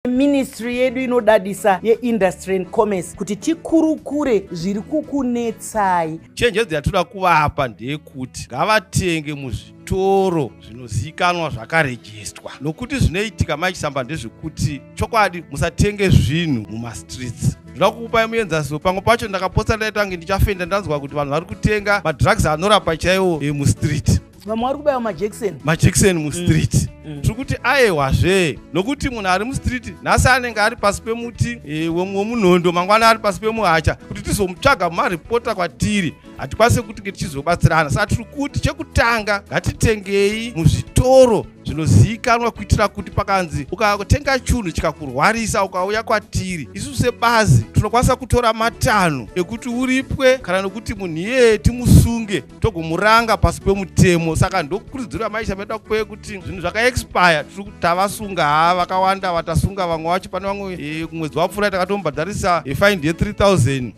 Ministry yedu inodadisa yeIndustry and Commerce kuti tikurukure zviri kukunetsai. Chenjedzo yatinoda kuvapa ndeyekuti ngavatenge muzvitoro zvinozivikanwa zvakarejistwa, nokuti zvinoitika, Mai Chisamba, ndezvekuti chokwadi musatenge zvinhu mumastreets. Ndoda kukupai muenzaniso. Pamwe pacho ndakapotsa ndaita kunge ndichafenda ndanzwa kuti vanhu vari kutenga madrugs anorapa chaiwo mustreet. Vamwe vari kubayiwa majekiseni. Majekiseni mustreet. Tiri kuti aiwazve, nokuti munhu ari mustreet nhasi anenge ari pasi pemuti wemunhondo, mangwana ari pasi pemuhacha. Kuti tizomutsvaga mumaripota kwatiri, hatikwanisi kuti tichizobatsirana. Saka tiri kuti chekutanga, ngatitengei muzvitoro zvinozivikanwa, kuitira kuti pakanzi ukatenga chunhu chikakurwarisa, ukauya kwatiri isusu sebazi, tinokwanisa kutora matanho ekuti uripwe kana nokuti munhu iyeye timusunge, togomuranga pasi pemutemo. Saka ndokurudziro maisha meda kupe kuti zvinhu zvakaexpire tiri kuti tavasunga. Ha, vakawanda vatasunga. Vamwe vacho, pane vamwe kumwedzi wapfuura takatomubhadharisa fine ye3000.